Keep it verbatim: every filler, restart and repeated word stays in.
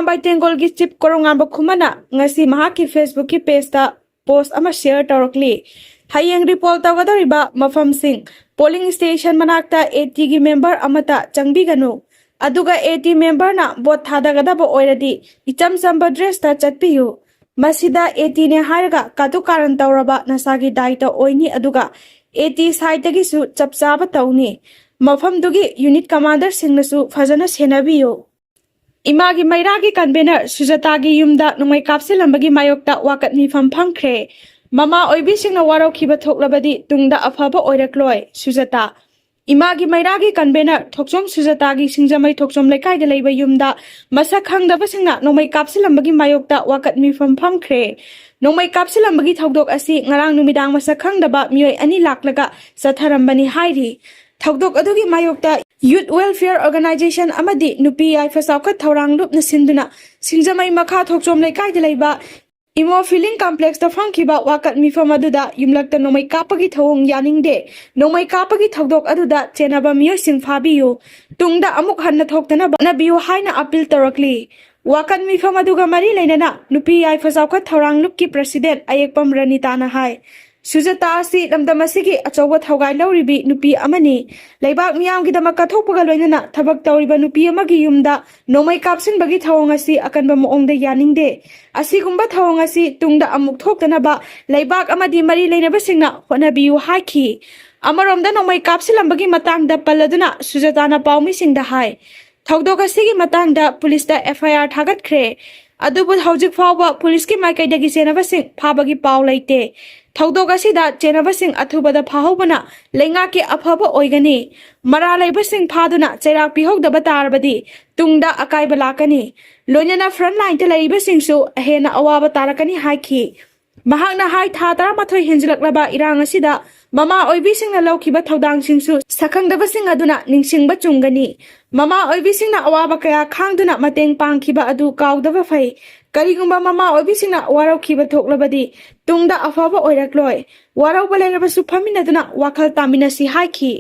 ꯇꯦꯡꯒꯣꯜꯒꯤ chief ꯀꯣꯔꯣꯉꯥꯝꯕ ꯈꯨꯃꯟꯅ ꯉꯁꯤ ꯃꯍꯥꯛꯀꯤ Facebookꯀꯤ pageꯇ post ꯑꯃ share ꯇꯧꯔꯛꯂꯤ꯫ ꯍꯌꯦꯡ report ꯇꯧꯒꯗꯧꯔꯤꯕ ꯃꯐꯝꯁꯤꯡ, polling station ꯃꯅꯥꯛꯇ ATꯒꯤ member ꯑꯃꯠꯇ ꯆꯪꯕꯤꯒꯅꯨ꯫ ꯑꯗꯨꯒ AT memberꯅ vote ꯊꯥꯗꯒꯗꯕ ꯑꯣꯏꯔꯗꯤ ꯏꯆꯝ ꯆꯝꯕ dressꯇ ꯆꯠꯄꯤꯌꯨ꯫ ꯃꯁꯤꯗ ATꯅꯦ ꯍꯥꯏꯔꯒ ꯀꯥꯇꯨ ꯀꯥꯔꯟ ꯇꯧꯔꯕ ꯅꯁꯥꯒꯤ ꯗꯥꯏꯇ ꯑꯣꯏꯅꯤ, ꯑꯗꯨꯒ AT sideꯇꯒꯤꯁꯨ ꯆꯞ ꯆꯥꯕ ꯇꯧꯅꯤ꯫ ꯃꯐꯝꯗꯨꯒꯤ unit commanderꯁꯤꯡꯅꯁꯨ ꯐꯖꯅ ꯁꯦꯟꯅꯕꯤꯌꯨ꯫ ꯏꯃꯥꯒꯤ ꯃꯩꯔꯥꯒꯤ convener ꯁꯨꯖꯥꯇꯥꯒꯤ ꯌꯨꯝꯗ ꯅꯣꯡꯃꯩ ꯀꯥꯞꯁꯤꯜꯂꯝꯕꯒꯤ ꯃꯥꯌꯣꯛꯇ ꯋꯥꯀꯠ ꯃꯤꯐꯝ ꯐꯝꯈ꯭ꯔꯦ꯫ ꯃꯃꯥ ꯑꯣꯏꯕꯤꯁꯤꯡꯅ ꯋꯥꯔꯧꯈꯤꯕ ꯊꯣꯛꯂꯕꯗꯤ ꯇꯨꯡꯗ ꯑꯐꯕ ꯑꯣꯏꯔꯛꯂꯣꯏ꯫ ꯁꯨꯖꯥꯇꯥ꯫ ꯏꯃꯥꯒꯤ ꯃꯩꯔꯥꯒꯤ convener ꯊꯣꯛꯆꯣꯝ ꯁꯨꯖꯥꯇꯥꯒꯤ ꯁꯤꯡꯖꯃꯩ ꯊꯣꯛꯆꯣꯝ ꯂꯩꯀꯥꯏꯗ ꯂꯩꯕ ꯌꯨꯝꯗ ꯃꯁꯛ ꯈꯪꯗꯕꯁꯤꯡꯅ ꯅꯣꯡꯃꯩ ꯀꯥꯞꯁꯤꯜꯂꯝꯕꯒꯤ ꯃꯥꯌꯣꯛꯇ ꯋꯥꯀꯠ ꯃꯤꯐꯝ ꯐꯝꯈ꯭ꯔꯦ꯫ ꯅꯣꯡꯃꯩ ꯀꯥꯞꯁꯤꯜꯂꯝꯕꯒꯤ ꯊꯧꯗꯣꯛ ꯑꯁꯤ ꯉꯔꯥꯡ ꯅꯨꯃꯤꯗꯥꯡ ꯃꯁꯛ ꯈꯪꯗꯕ ꯃꯤꯑꯣꯏ ꯑꯅꯤ ꯂꯥꯛꯂꯒ ꯆꯠꯊꯔꯝꯕꯅꯤ ꯍꯥꯏꯔꯤ꯫ ꯊꯧꯗꯣꯛ ꯑꯗꯨꯒꯤ ꯃꯥꯌꯣꯛꯇ Youth Welfare Organization ꯑꯃꯗꯤ ꯅꯨꯄꯤ ꯌꯥꯏꯐ ꯆꯥꯎꯈꯠ ꯊꯧꯔꯥꯡ ꯂꯨꯞꯅ ꯁꯤꯟꯗꯨꯅ ꯁꯤꯡꯖꯃꯩ ꯃꯈꯥ ꯊꯣꯛꯆꯣꯝ ꯂꯩꯀꯥꯏꯗ ꯂꯩꯕ ꯏꯃꯣ Feeling Complexꯇ ꯐꯝꯈꯤꯕ ꯋꯥꯀꯠ ꯃꯤꯐꯝ ꯑꯗꯨꯗ ꯌꯨꯝꯂꯛꯇ ꯅꯣꯡꯃꯩ ꯀꯥꯞꯄꯒꯤ ꯊꯧꯑꯣꯡ ꯌꯥꯅꯤꯡꯗꯦ, ꯅꯣꯡꯃꯩ ꯀꯥꯞꯄꯒꯤ ꯊꯧꯗꯣꯛ ꯑꯗꯨꯗ ꯆꯦꯟꯅꯕ ꯃꯤꯑꯣꯏꯁꯤꯡ ꯐꯥꯕꯤꯌꯨ, ꯇꯨꯡꯗ ꯑꯃꯨꯛ ꯍꯟꯅ ꯊꯣꯛꯇꯅꯕ ꯍꯣꯠꯅꯕꯤꯌꯨ ꯍꯥꯏꯅ appeal ꯇꯧꯔꯛꯂꯤ꯫ ꯋꯥꯀꯠ ꯃꯤꯐꯝ ꯑꯗꯨꯒ ꯃꯔꯤ ꯂꯩꯅꯅ ꯅꯨꯄꯤ ꯌꯥꯏꯐ ꯆꯥꯎꯈꯠ ꯊꯧꯔꯥꯡ ꯂꯨꯞꯀꯤ president ꯑꯌꯦꯛꯄꯝ ꯔꯅꯤꯇꯥꯅ ꯍꯥꯏ, ꯁꯨꯖꯥꯇꯥ ꯑꯁꯤ ꯂꯝꯗꯝ ꯑꯁꯤꯒꯤ ꯑꯆꯧꯕ ꯊꯧꯒꯥꯏ ꯂꯧꯔꯤꯕꯤ ꯅꯨꯄꯤ ꯑꯃꯅꯤ꯫ ꯂꯩꯕꯥꯛ ꯃꯤꯌꯥꯝꯒꯤꯗꯃꯛ ꯀꯠꯊꯣꯛꯄꯒ ꯂꯣꯏꯅꯅ ꯊꯕꯛ ꯇꯧꯔꯤꯕ ꯅꯨꯄꯤ ꯑꯃꯒꯤ ꯌꯨꯝꯗ ꯅꯣꯡꯃꯩ ꯀꯥꯞꯁꯤꯟꯕꯒꯤ ꯊꯧꯑꯣꯡ ꯑꯁꯤ ꯑꯀꯟꯕ ꯃꯑꯣꯡꯗ ꯌꯥꯅꯤꯡꯗꯦ꯫ ꯑꯁꯤꯒꯨꯝꯕ ꯊꯧꯑꯣꯡ ꯑꯁꯤ ꯇꯨꯡꯗ ꯑꯃꯨꯛ ꯊꯣꯛꯇꯅꯕ ꯂꯩꯕꯥꯛ ꯑꯃꯗꯤ ꯃꯔꯤ ꯂꯩꯅꯕꯁꯤꯡꯅ ꯍꯣꯠꯅꯕꯤꯌꯨ ꯍꯥꯏꯈꯤ꯫ ꯑꯃꯔꯣꯝꯗ ꯅꯣꯡꯃꯩ ꯀꯥꯞꯁꯤꯜꯂꯝꯕꯒꯤ ꯃꯇꯥꯡꯗ ꯄꯜꯂꯗꯨꯅ ꯁꯨꯖꯥꯇꯥꯅ ꯄꯥꯎꯃꯤꯁꯤꯡꯗ ꯍꯥꯏ, ꯊꯧꯗꯣꯛ ꯑꯁꯤꯒꯤ ꯃꯇꯥꯡꯗ ꯄꯨꯂꯤꯁꯇ FIR ꯊꯥꯒꯠꯈ꯭ꯔꯦ꯫ ꯑꯗꯨꯕꯨ ꯍꯧꯖꯤꯛ ꯐꯥꯎꯕ ꯄꯨꯂꯤꯁꯀꯤ ꯃꯥꯏꯀꯩꯗꯒꯤ ꯆꯦꯟꯅꯕꯁꯤꯡ ꯐꯥꯕꯒꯤ ꯄꯥꯎ ꯂꯩꯇꯦ꯫ ꯊꯧꯗꯣꯛ ꯑꯁꯤꯗ ꯆꯦꯟꯅꯕꯁꯤꯡ ꯑꯊꯨꯕꯗ ꯐꯥꯍꯧꯕꯅ ꯂꯩꯉꯥꯛꯀꯤ ꯑꯐꯕ ꯑꯣꯏꯒꯅꯤ꯫ ꯃꯔꯥꯜ ꯂꯩꯕꯁꯤꯡ ꯐꯥꯗꯨꯅ ꯆꯩꯔꯥꯛ ꯄꯤꯍꯧꯗꯕ ꯇꯥꯔꯕꯗꯤ ꯇꯨꯡꯗ ꯑꯀꯥꯏꯕ ꯂꯥꯛꯀꯅꯤ꯫ ꯂꯣꯏꯅꯅ front lineꯇ ꯂꯩꯔꯤꯕꯁꯤꯡꯁꯨ ꯍꯦꯟꯅ ꯑꯋꯥꯕ ꯇꯥꯔꯛꯀꯅꯤ ꯍꯥꯏꯈꯤ꯫ ꯃꯍꯥꯛꯅ ꯍꯥꯏ, ꯊꯥ ꯇꯔꯥꯃꯥꯊꯣꯏ ꯍꯦꯟꯖꯤꯜꯂꯛꯂꯕ ꯏꯔꯥꯡ ꯑꯁꯤꯗ ꯃꯃꯥ ꯑꯣꯏꯕꯤꯁꯤꯡꯅ ꯂꯧꯈꯤꯕ ꯊꯧꯗꯥꯡꯁꯤꯡꯁꯨ ꯁꯛꯈꯪꯗꯕꯁꯤꯡ ꯑꯗꯨꯅ ꯅꯤꯡꯁꯤꯡꯕ ꯆꯨꯝꯒꯅꯤ꯫ ꯃꯃꯥ ꯑꯣꯏꯕꯤꯁꯤꯡꯅ ꯑꯋꯥꯕ ꯀꯌꯥ ꯈꯥꯡꯗꯨꯅ ꯃꯇꯦꯡ ꯄꯥꯡꯈꯤꯕ ꯑꯗꯨ ꯀꯥꯎꯗꯕ ꯐꯩ꯫ ꯀꯔꯤꯒꯨꯝꯕ ꯃꯃꯥ ꯑꯣꯏꯕꯤꯁꯤꯡꯅ ꯋꯥꯔꯧꯈꯤꯕ ꯊꯣꯛꯂꯕꯗꯤ ꯇꯨꯡꯗ ꯑꯐꯕ ꯑꯣꯏꯔꯛꯂꯣꯏ꯫ ꯋꯥꯔꯧꯕ ꯂꯩꯔꯕꯁꯨ ꯐꯝꯃꯤꯟꯅꯗꯨꯅ ꯋꯥꯈꯜ ꯇꯥꯃꯤꯟꯅꯁꯤ ꯍꯥꯏꯈꯤ꯫